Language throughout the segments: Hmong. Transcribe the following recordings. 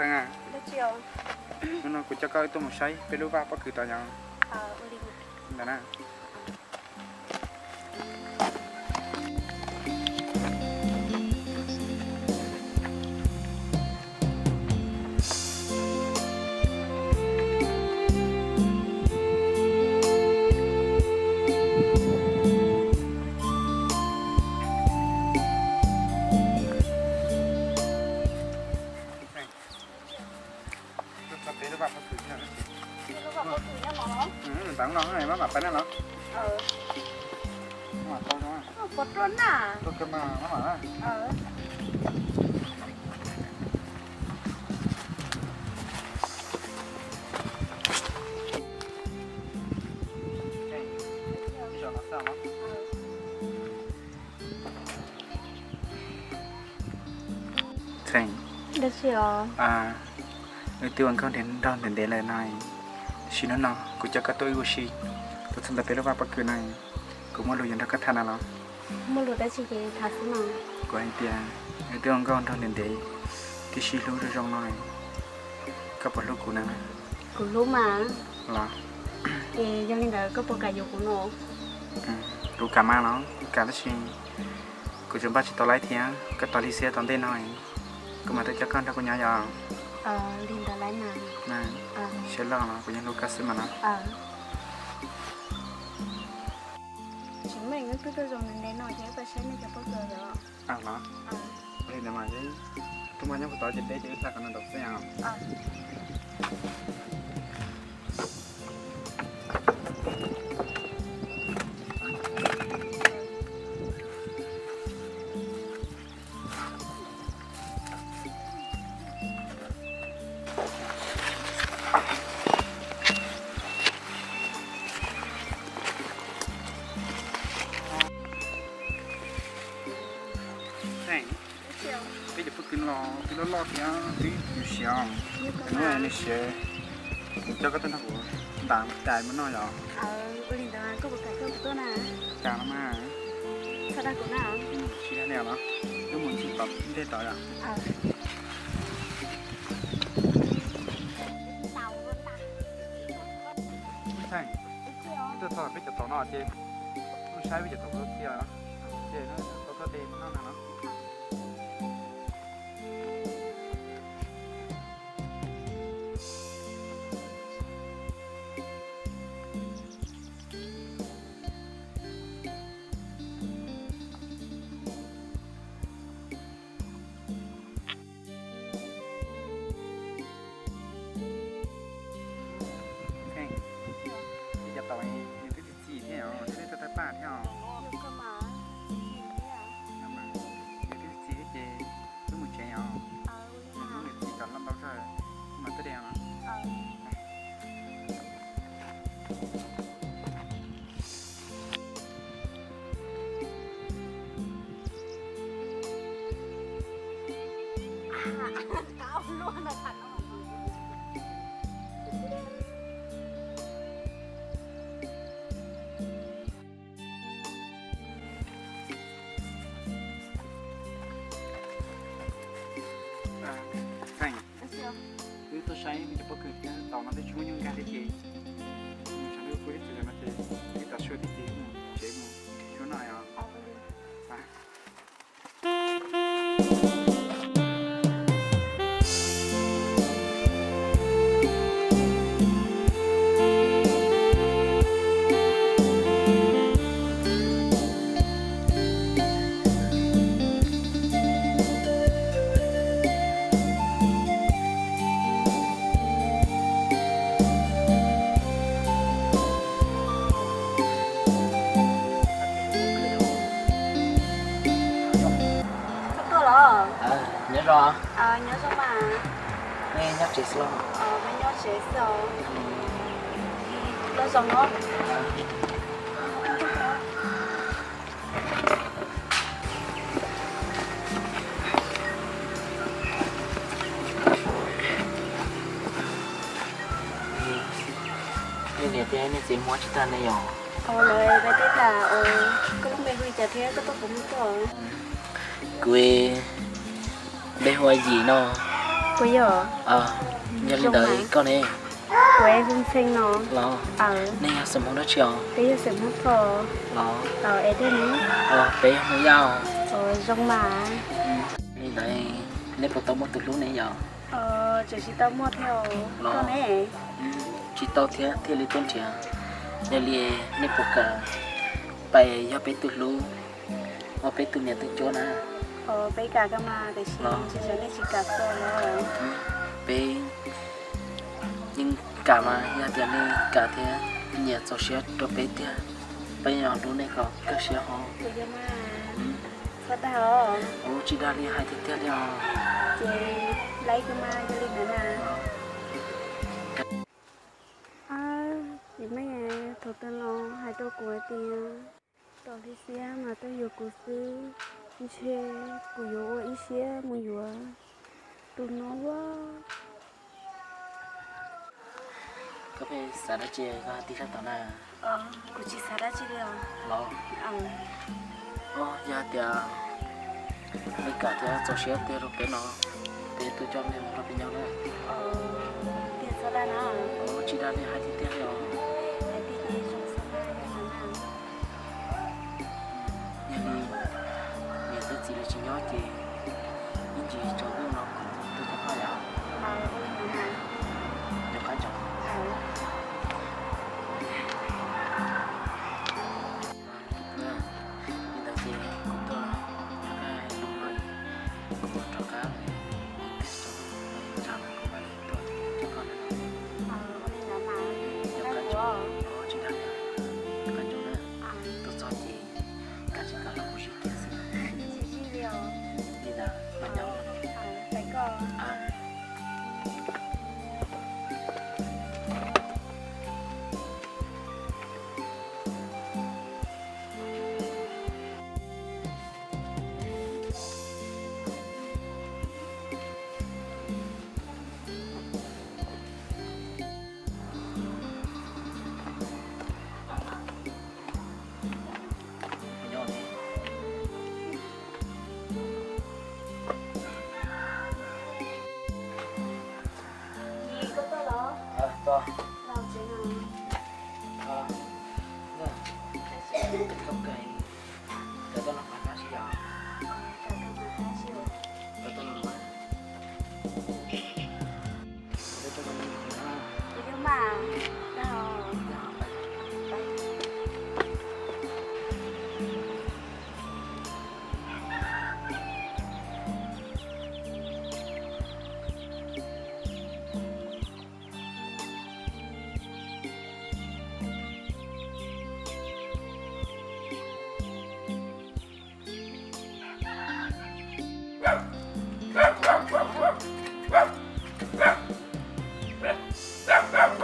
Hnub no kuv coj koj tuaj mus saib peb lub vaj pob kws tod yom. Ntawm na. Ntawm no maj mam pais na los? Tuaj kawg mas maj mam na. Tseem, wb twb ua nkauj nrog ntev ntev lawm no, tiam sis hnub no kuv coj koj tuaj wb ua si, tuaj txog ntawm peb lub vaj pob kws no, kuv muaj lus yuav nrog koj tham na los. Muaj lus dab tsi ces tham xwb mas. Kuv hais tias wb twb ua nkauj nrog ntev ntev, twb sib hlub zoo zoo no, koj puas hlub kuv na? Kuv hlub mas. Los? Ces yog li ntawd koj puas kam yuav kuv no? Kuv kam mas los, kuv kam tab sis kuv tseem npaj tsis tau laib thiab, koj tos lig xiab tom ntej no, kuv mam tuaj coj koj nrog kuv nyob yom. Li ntawd lawm mas. Siab loj los kuv yeej hlub koj xwb mas no. Tsis meej, wb twb tuaj zoo ntev ntev no ces wb pais saib nej cov pob kws os. Los? Li ntawd mas, tus mas nyob puag tod ces deb ces wb hla qhov no ntawd xwb os. Peb cov pob kws no twb loj loj thiab twb yuav siav, hnub no nws siav, kuv coj koj tuaj nrog kuv ntam cais mus noj yom. Ua li ntawd koj puas kam coj kuv tuaj na? Kam no mas. Txhob dag kuv na. Tsis dag li los, wb mus ntsis tom ntej tod yom. Txheej, wb tuaj txog peb cov tod no ces wb saib peb cov tod txog txiaj, ces wb tau tuaj de noj na no. Ib co tau nws twb txi txi thiab os, twb tawg tawg paj thiab os. Nws twb txi thiab ces wb mus tsev os. Nws hnub nws txi kom loj ntau zog mas tuaj de os. Txheej, wb tuaj saib peb cov pob kws thiab tau no twb tsis muaj nyuj nkag thiab ces, tsam no kuv ib txwm no ces wb tau sua tib txi mus tsev mus nrhiav suab noj os. Tuaj los? Nyob zoo. Nyob zoo mas. Nej nyob tsev xwb los? Peb nyob tsev xwb os. Los zoo no. Nej niam thiab nej txiv muab tsis tag ne yom? Lawv peb teb tas, koj lub npe hu li cas thiab koj tuaj puas muaj tuaj? Kuv npe hu ua Yim no. Kuv yog. Yog li ntawd koj ne? Kuv hu Ntxhee no. Los, nej yog xeem Hmoob dab tsi os? Peb yog xeem Hmoob Thoj. Los, es nej ne? Peb yog Hmoob Yaj. Zoo mas. Li ntawd nej puas tau muaj tus hlub ne yom? Tseem tsis tau muaj thiab. Los, koj ne? Tsis tau thiab thiaj li tuaj nrhiav. Yog li nej puas kam pais yog peb tus hlub, ua peb tus niam tus cuab na? Peb kam kawg mas, tiam sis ntshe nej tsis kam txog los. Peb yeej kam mas, yog tias nej kam thiab nyiam txaus siab rau peb tiag, peb yuav hlub nej kom kawg siab hos. Txhob dag os. Ua tsis dag li, hais tiag tiag li os. Ces laib kawg mas, yog li ntawd na. Ab, yog mas, thaum twg los hais rau kuv hais tias tos hli xiab mas tuaj yuav kuv xwb, ntshe kuv yuav ua ib siab mus yuav tus no ua. Koj pheej xav dab tsi koj tig sab tod na? Kuv tsis xav dab tsi li os. Los, yog tias nej kam thiab txaus siab tiag rau peb no, peb tuaj coj nej mus nrog peb nyob na. Tiag txhob dag na. Tsis dag li, hais tiag tiag li os. Yog li niam thiab txiv lawv tsis nyob ces ib ntsis tsaus ntuj no kuv tuaj coj koj yom. Nyob qab tsoom. Li ntawd ces kuv tuaj nyob qab lub no, kuv rov qab tiag tsaus ntuj tsam kuv mam li tuaj coj koj na. Nyob qab tsoom, tsis dag li, nyob qab tsoom na. Tuaj txog ces kav tsij kom los kuv sib kiag xwb. Li ntawd los nyob.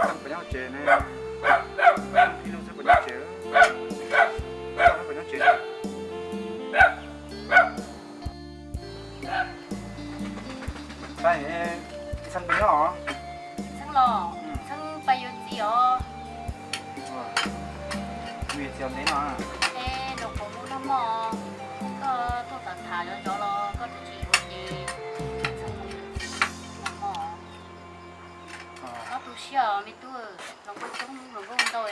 Puas nyob tsev ne? Ib hnub xwb puas nyob tsev? Puas nyob tsev? Xeeb pais nyob os? Xeeb los, Xeeb pais yuav txiv os. Yuav txiv ntev no? Es nws qhuav mus noj hmo, koj tuaj tham tham zov zov los koj twb tsis yuav ces Xeeb mus yuav txiv noj hmo. Koj tu siab me tub, hluas nkauj coob hluas nkauj ntau,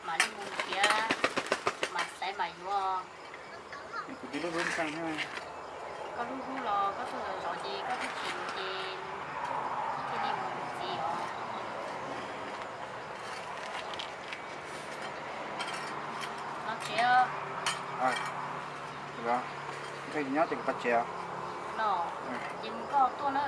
mam li mus nrhiav, mam xaiv mam yuav. Kuv twb hlub hlub Xeeb. Koj hlub hlub los koj tuaj zov zov ces koj twb tsis yuav ces thiaj li mus yuav txiv os. Los tsev. Nyob ces kuv pab tsev. Los ces mus koj tuaj na.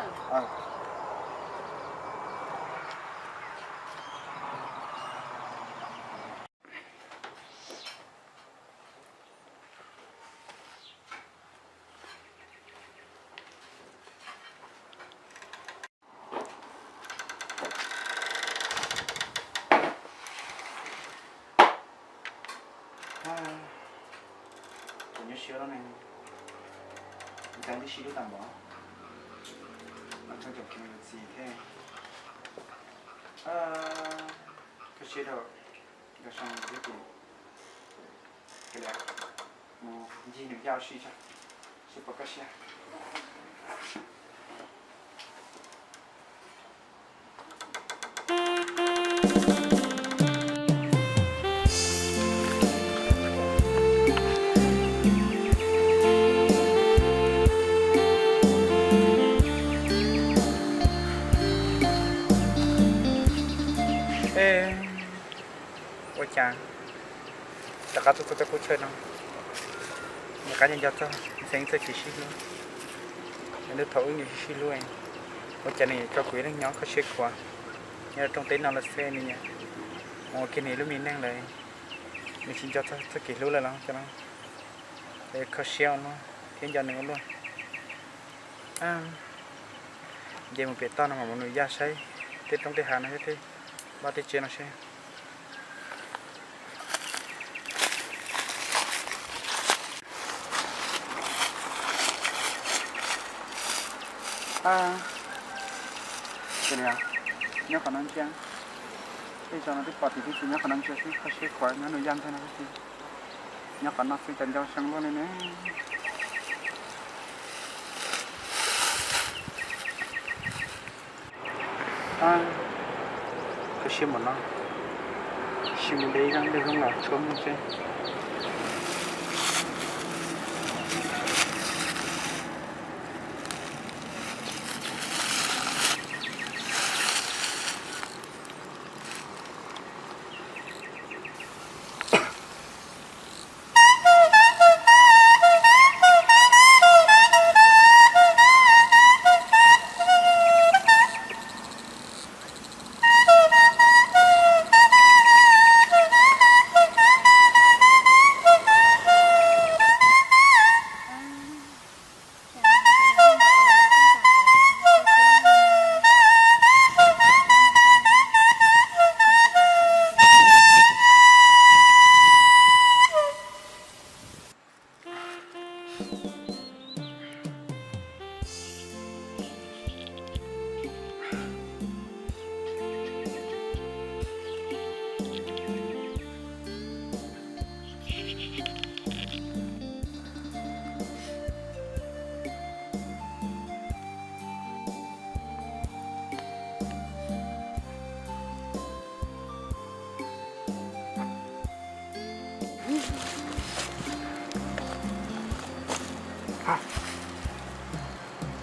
Kuv nyuaj siab lawm ne, ntxeev tib si lub tag npaum no, txog caum kiag mus yuav txiv thiab. Koj siab rau, nkag soo thiab ces mus ncig nws yaj ua si tso, seb puas kaj siab. Rov qab tuaj txog tej qub chaw no, nws qab nco nco txog ntxhee txoj kev sib hlub. Nws thaum wb nyuam sib sib hlub, ua cas nws yuav tso kuv ib leeg nyob kho siab khuav nyob rau rooj teb no lawm xwb, nws yuav mus ua kiag nws lub me neej lawm. Nws tsis nco txog txoj kev hlub lawm los cas no, kho siab ua luaj thiab nco nws ua luaj. Nce mus pem toj no mam mus nug Yaj saib tej roob tej hav no thiab tej vaj tej tsev no seb. Nyob qhov no ntsia, tej zaum no twb pom tim tib si, nyob qhov no ntsia xwb kho siab khuav nyob nug Yaj ntxaig no xwb. Nyob qhov no xwb cas nco seev luaj li ne. Kho siab npaum no, sim mus de ib zaj dej hlub los tshuab mus seb.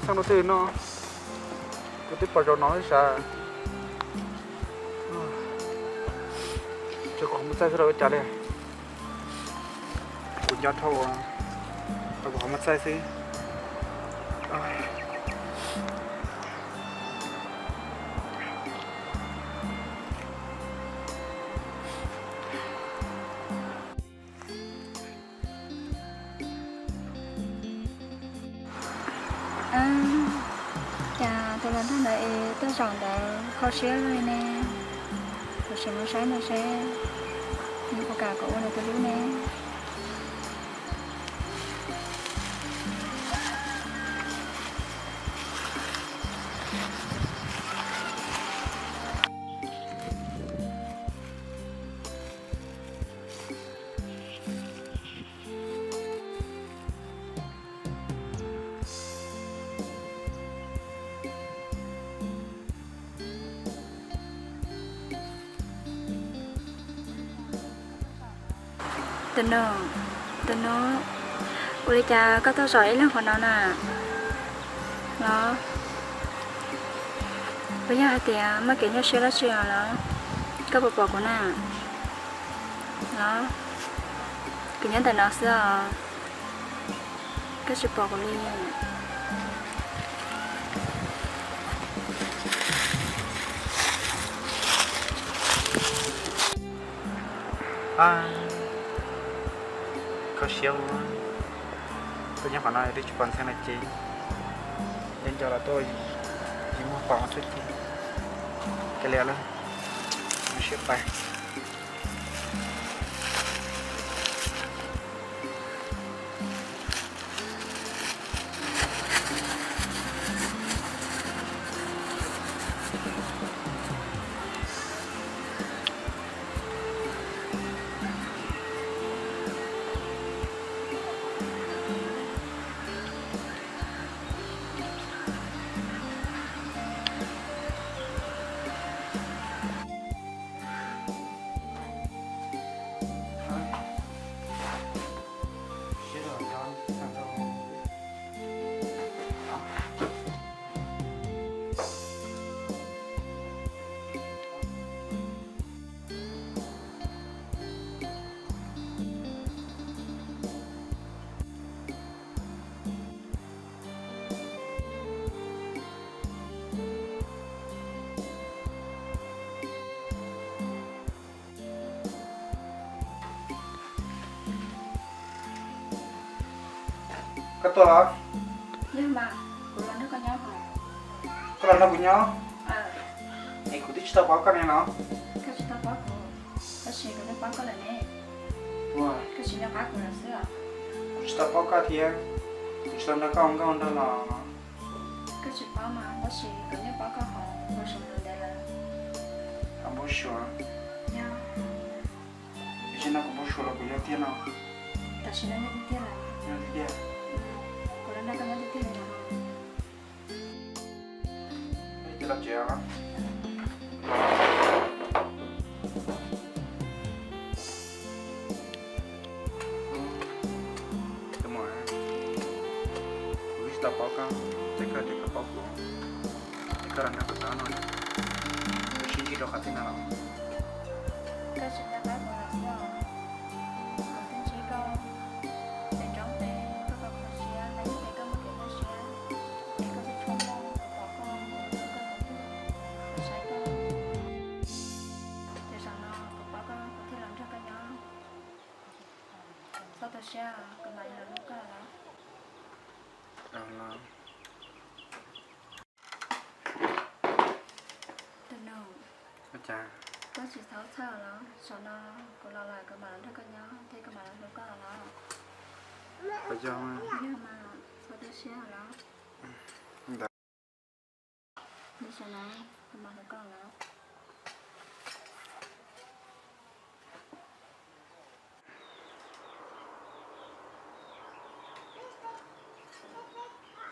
Xyov rau twg no, kuv twb pom zaum no ib sab. Tsis qhov muaj txaij xwb rau ua cas li. Kuv nco dhau, rau qhov muaj txaij xwb. Cas tus hluas nraug ntawd es tuaj zaum ntawd kho siab luaj li ne. Kuv sim mus saib ntawd seb nws puas kam kom ua nws tus hlub ne. Tus nus, tus nus, ua li cas koj tuaj zaum ib leeg qhov no na? Los, puas yog hais tias muaj kev nyuaj siab dab tsi os los? Koj puas pom kuv na? Los, kuv nyob ntawm no xwb os, koj tsis pom kuv li. Kho siab, tuaj nyob qhov no twb tsis pom ntxhee no ces nco nco los tuaj, yus muag pom txuj ci. Kav liam lawm, mus siab pais. Koj tuaj los? Yog mas, kuv los nrog koj nyob hos. Koj los nrog kuv nyob? Es kuv twb tsis tau paub koj ne los? Koj tsis tau paub kuv, tab sis kuv twb paub koj lawm ne. Ua, koj tsis nco qab kuv lawm xwb os? Kuv tsis tau paub koj thiab, kuv tsis tau nrog koj ua nkauj nraug los. Koj tsis paub mas, tab sis kuv yeej paub koj hauv npau suav ntev lawm. Hauv npau suav? Yog. Tam sim no kuv npau suav los kuv yog tiag no? Tam sim no yog tiag tiag lawm. Yog tiag tiag. Kuv los nrog koj nyob tiag tiag li no. Ces los tsev os. Tus muam, kuv twb tsis tau paub koj, ces koj tias koj paub kuv, ces koj los nrog kuv tau no, koj sib ntsib rau qhov twg no los? Koj tsis nco qab kuv lawm xwb os. Kuv twb ntsib koj pem nroog peb, koj kho siab, los yog tias koj muaj kev nyuaj siab, es koj twb tsis muaj, kuv pom koj, kuv saib koj. Ces zaum no kuv paub koj, kuv thiaj los nrog koj nyob. Txhob tu siab, kuv mam li los hlub koj los. Tus nus, koj tsis txhob txhawj los, zaum no kuv los lawm kuv mam los nrog koj nyob thiab kuv mam los hlub koj los. Puas yog? Yog mas, txhob tu siab los. Ntawd, zaum no kuv mam hlub koj los.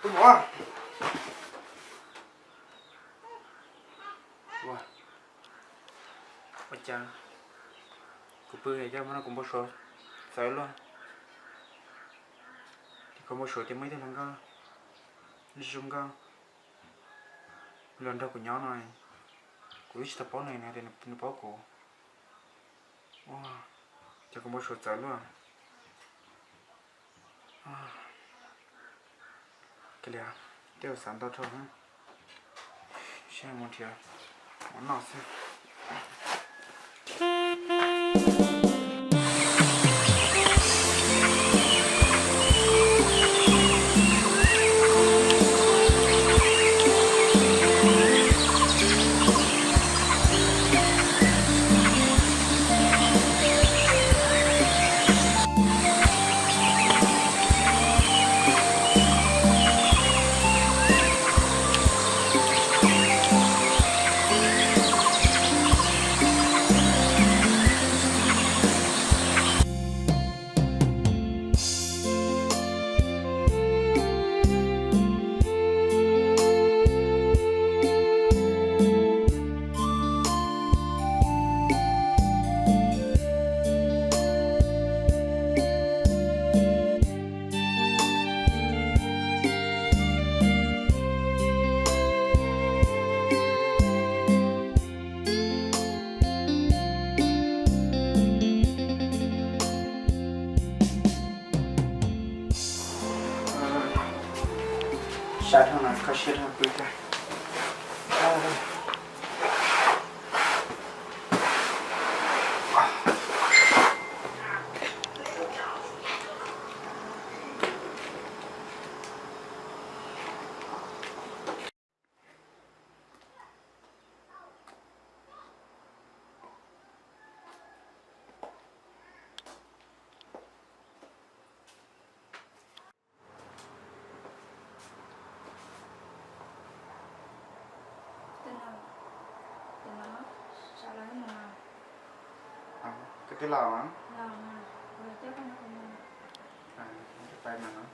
Tus muam, ua, ua cas kuv pw es cas muaj no kuv npau suav txawv luaj. Ces kuv npau suav tias muaj ib tug hluas nkauj zoo nkauj los nrog kuv nyob no, kuv twb tsis tau paub nws, nws tias nws paub kuv. Ua, ces kuv npau suav txawv luaj. Kav liam, tej zaum xav ntau dhau, seb mus nrhiav mov noj xwb. Sab dhau no kho siab dhau pw thiab. Tus no, tus no, sawv los wb mus. Koj twb los mas. Los mas, kuv coj koj nrog kuv mus. Pais mas no.